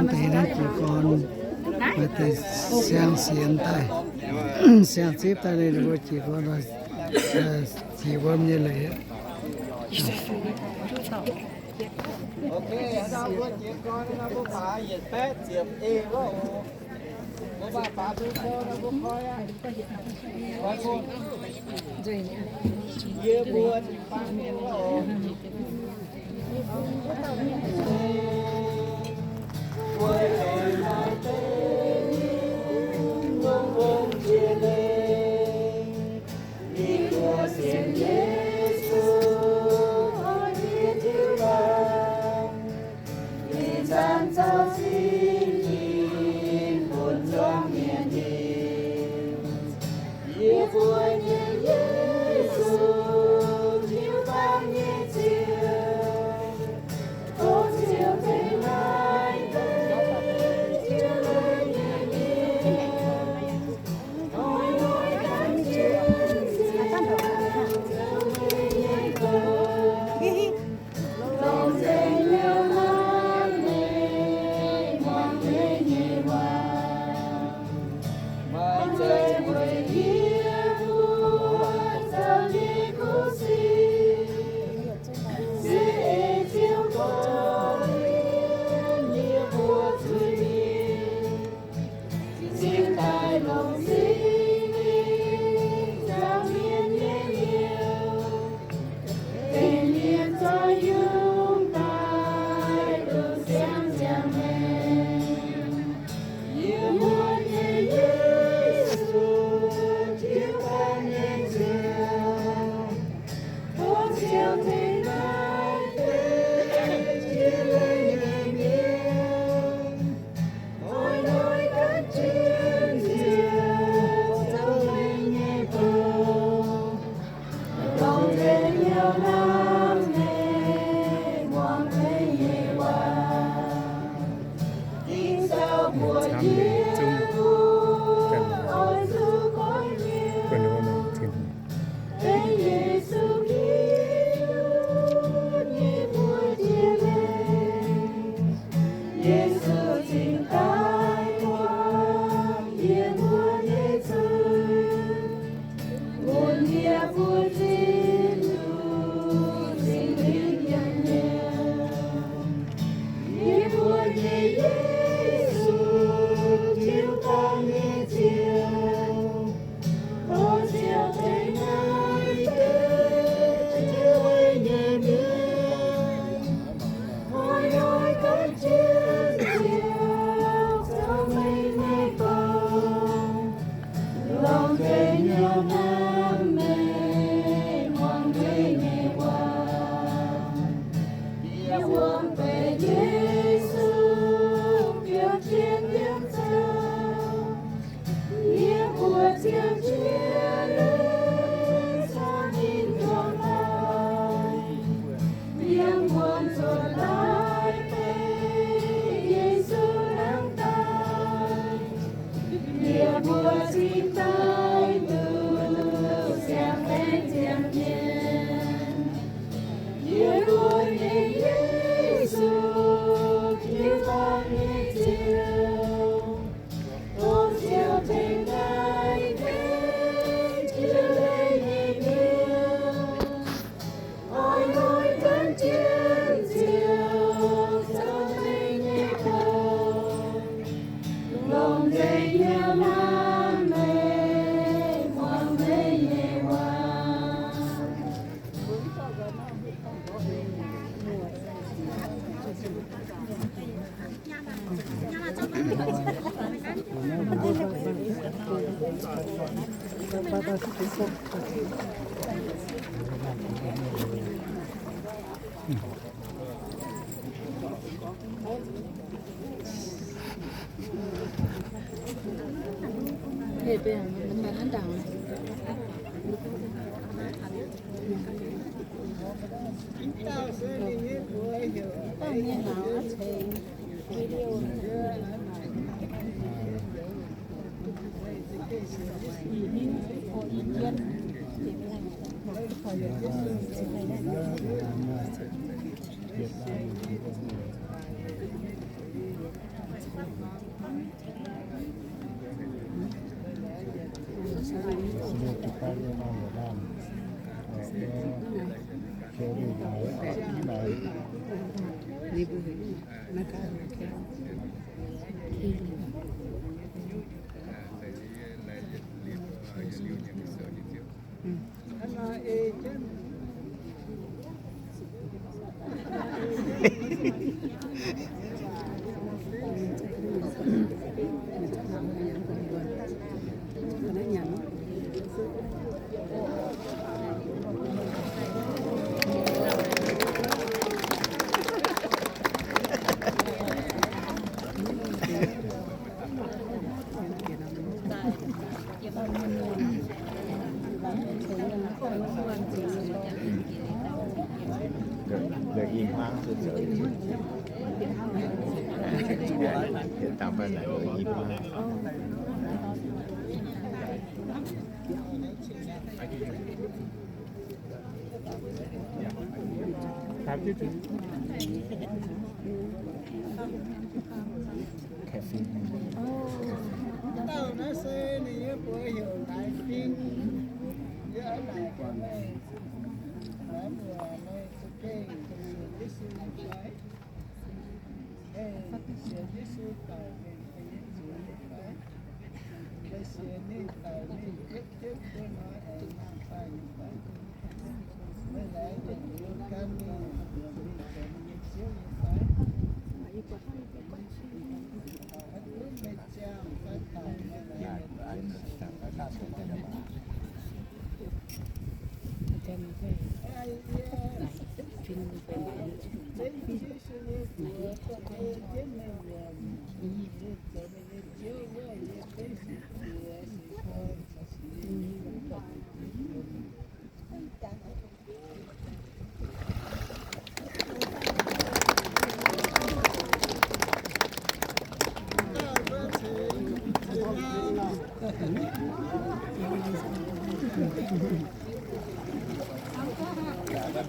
Mv deix naaiv jiez gorn maaih deix siang sienx daaih, siang zipv daaih, ninh mbuo jiez gorn jiex wuom nyei leiz. Dauh naaiv se ninh nyei mbuox heuc Laaix Fing. Yie naaic gorngv meih, naaiv mbuo meih za'gengh sienx Yesu nyei fai? Meih sienx Yesu daic meih benx nyei Ziouv nyei fai? Meih sienx ninh daic mingh jiepv jienv buo hnoi aengx nangh daaih nyei fai? Meih laengz yietc liuz gan mingh, mingh zoux meih nyei Ziouv nyei fai?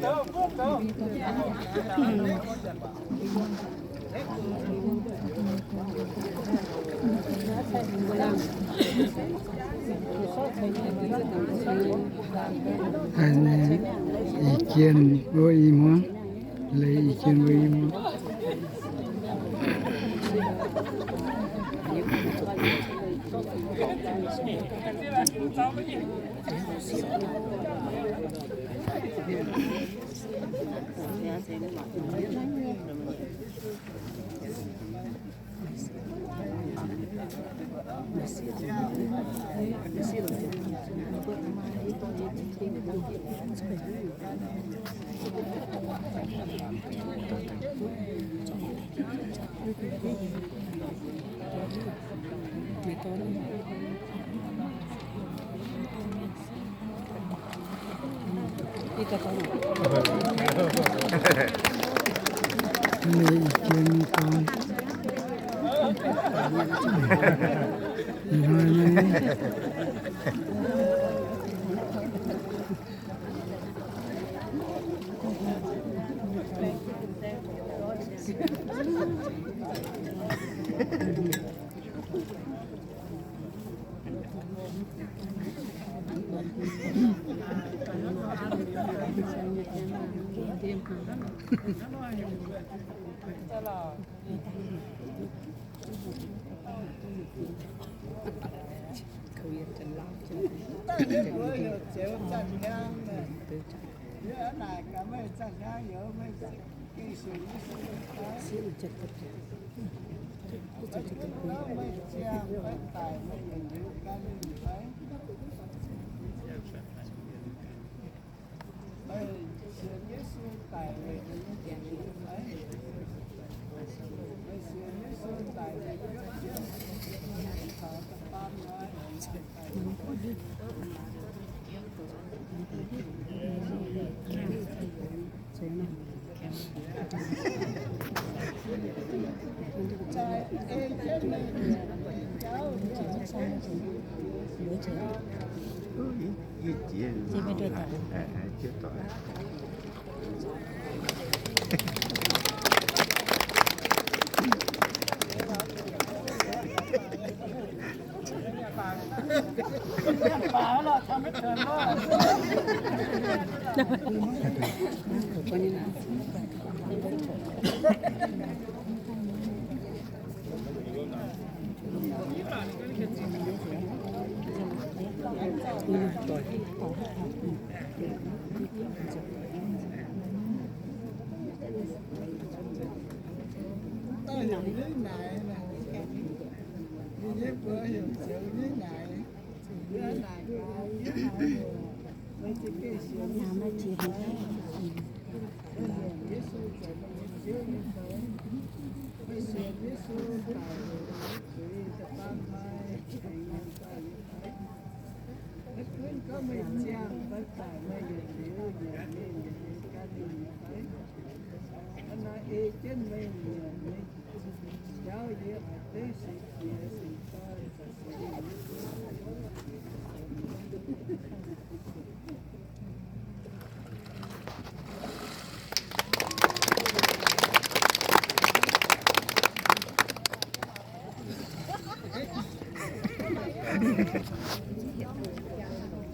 Maiv gunv meih ziangh fai daic, meih laengz yietc liuz Ih jien mbuo i hmuangv, leiz ih jien mbuo i hmuangv.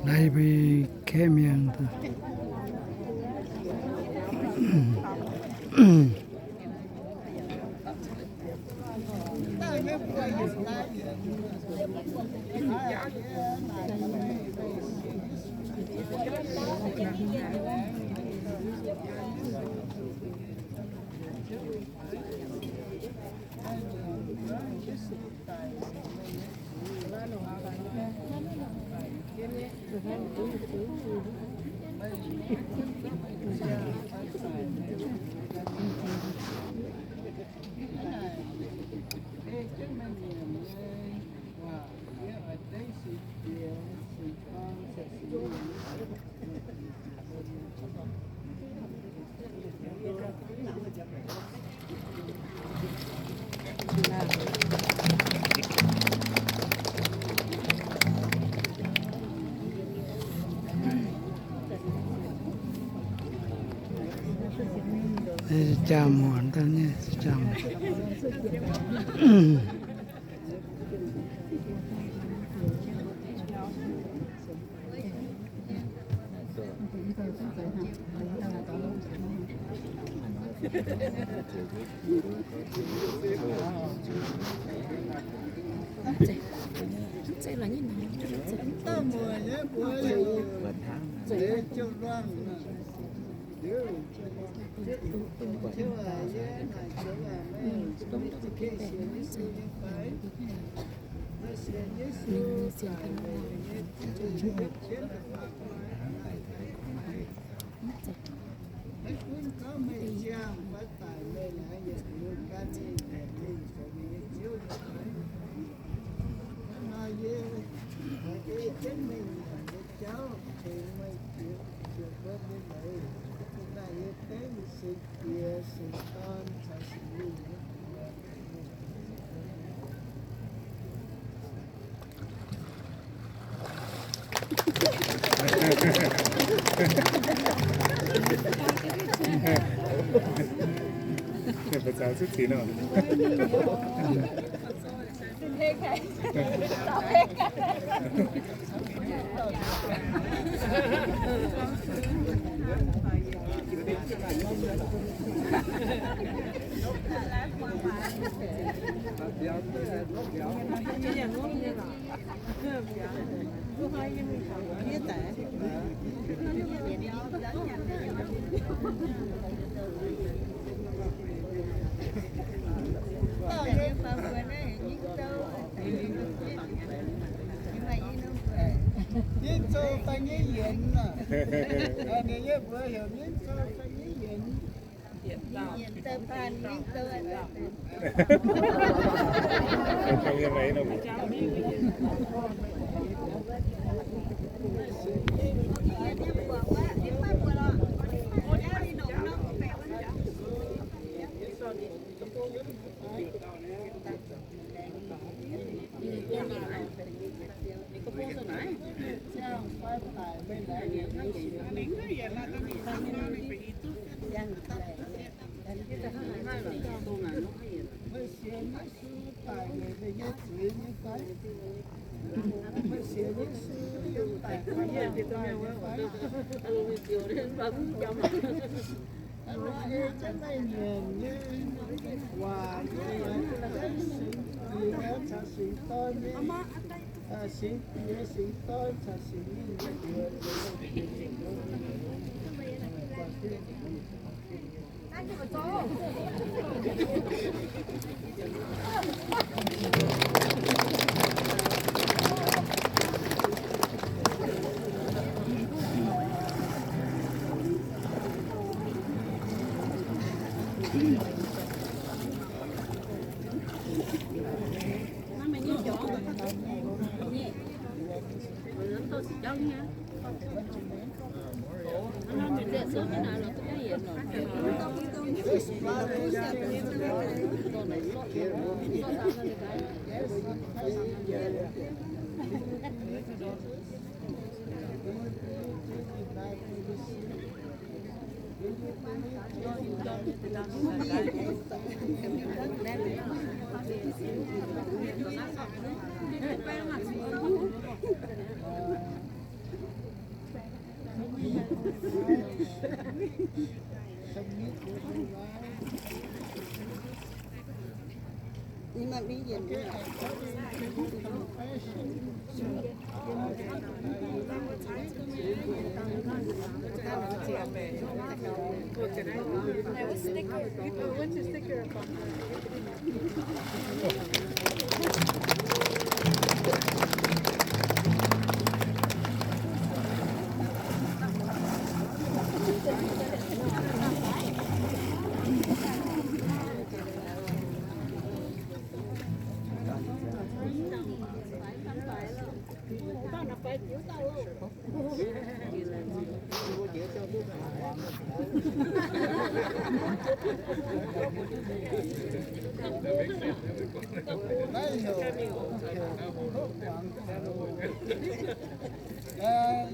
Naaiv mbuo kaeqv mienh. Jaa-muonc daaih nyei, jaa-muonc. Nyei Zou fai nyei yienx aac? Ninh nyei mbuox heuc Nyei Zou fai nyei yienx? Ei jienv meih nyanc nyei waac nyei, Singx Diex caux Singx Dorn nyei, Singx Diex, Singx Dorn caux Singx Lingh nyei mbuox.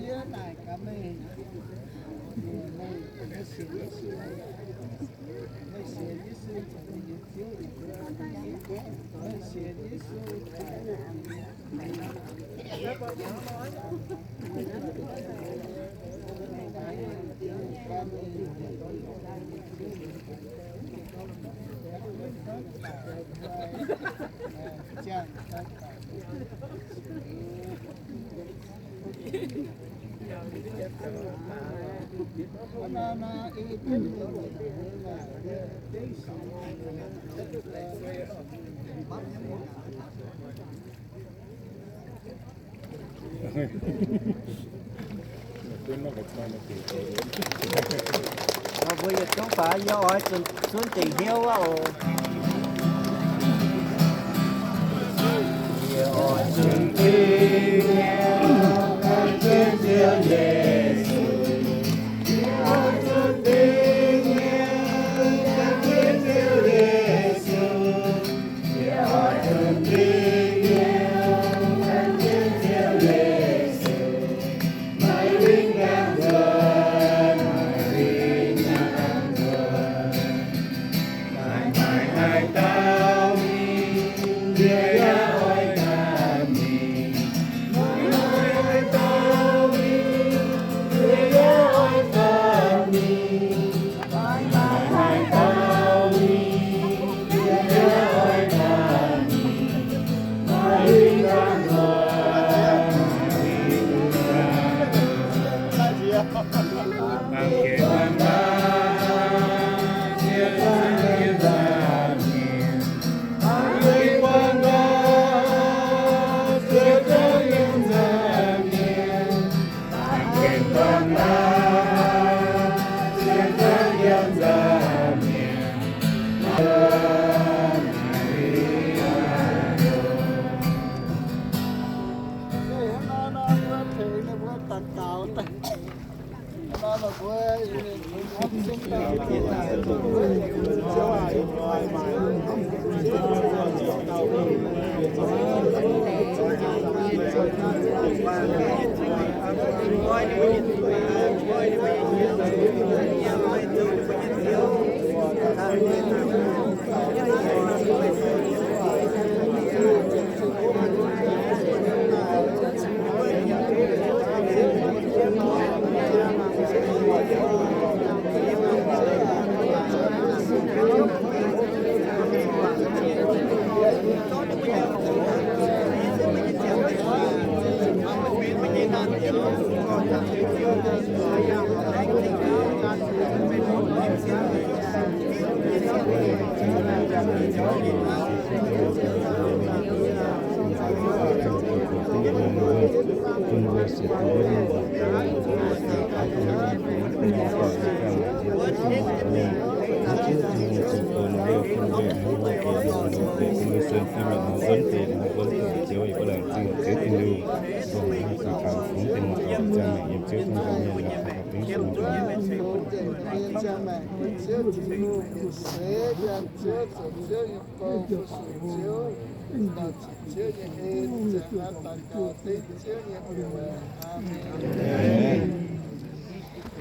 Yie naaic gaax meih, meih sienx Yesu, meih sienx Yesu zoux meih nyei Ziouv, meih sienx Yesu Mbuo yietc zungv baac yie oix zunh, zunh dingc hnyouv wuov oc. Yie oix zunh dingc hnyouv, zunh Ziouv Yesu. Yie oix zunh dingc hnyouv, zunh Ziouv Yesu. Yie oix zunh dingc hnyouv, zunh Ziouv Yesu. Maaih win-wangv nzuonx, maaih win-wangv nzuonx. Maaih, maaih haaix dauh mingh, yie yaac oix gan mingh. Maaih, maaih haaix dauh mingh, yie yaac oix gan mingh.